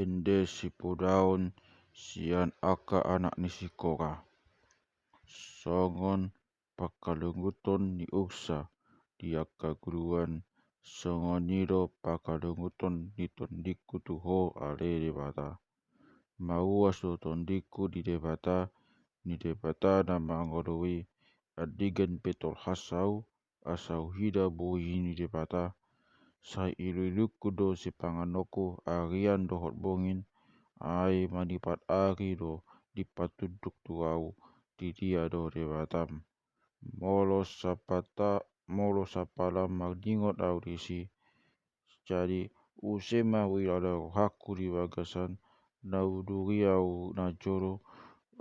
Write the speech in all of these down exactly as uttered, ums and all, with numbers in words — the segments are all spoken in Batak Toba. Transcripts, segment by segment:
ende sipodaon sian angka anak ni si Kora. Songon pangkalunguton ni ursa di angka guruan, songon i do pangkalunguton ni tondingku tu Ho ale Debata. Mauas do tondingku di Debata, ni Debata na mangoloi, andingan pe tolhas ahu, asa huida bohi ni Debata. Sai iluilungku do sipanganonku arian dohot bongin, ai manipat ari do dipatunduk tu ahu, di dia do Debatam. Molo sapata, molo sapala mardingot ahu disi, jadi use ma huilala rohangku di bagasan na huduri ahu najolo,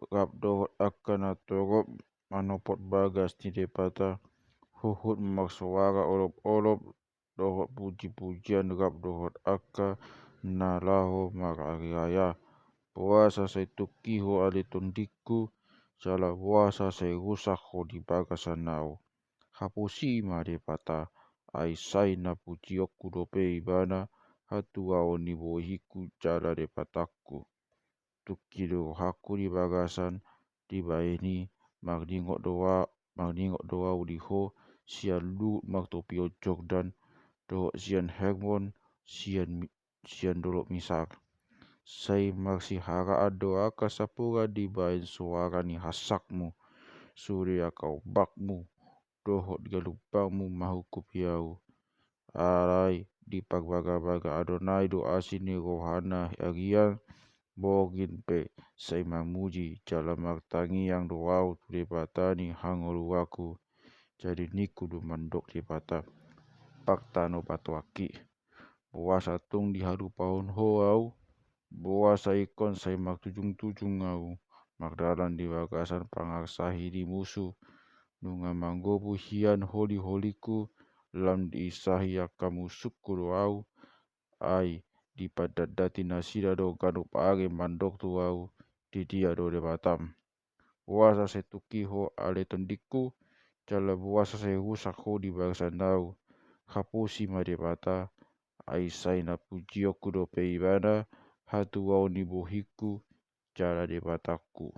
rap dohot angka na torop manopot bagas ni Debata, huhut marsoara olopolop dohot pujipujian rap dohot angka na laho marariraya. Boasa sai tungki ho ale tondingku, jala boasa sai rusak ho di bagasan ahu? Haposi ma Debata, ai sai na pujionku dope Ibana, hatuaon ni bohingku jala Debatangku. Tungki do rohangku di bagasan, dibahen i mardingot do a-, mardingot do ahu di Ho, sian luhut martopion Jordan, dohot sian Hermon, sian Mi-, sian dolok Misar. Sai marsiharaan do angka sapuran dibahen soara ni hansakmu, sude angka ombakmu dohot galumbangmu manghuhupi ahu. Alai diparbagabaga Adonai do asi ni rohana arian, bongin pe sai mamuji jala martangiang do ahu tu Debata ni hangoluanku. Jadi ningku do mandok Debata, partano patuangki. Boasa tung dihalupahon Ho ahu? Boasa ingkon sai martujungtujung ahu, mardalan di bagasan pangarsahi ni musu? Nunga manggohi hian holiholingku, lam diinsahi angka musungku do ahu, ai dipandatdati nasida do ganup ari mandok tu ahu, di dia do Debatam? Boasa sai tungki ho ale tondingku, jala boasa sai rusak ho di bagasan ahu? Haposi ma Debata, ai sai na pujionku dope Ibana, hatuaon ni bohingku jala Debatangku.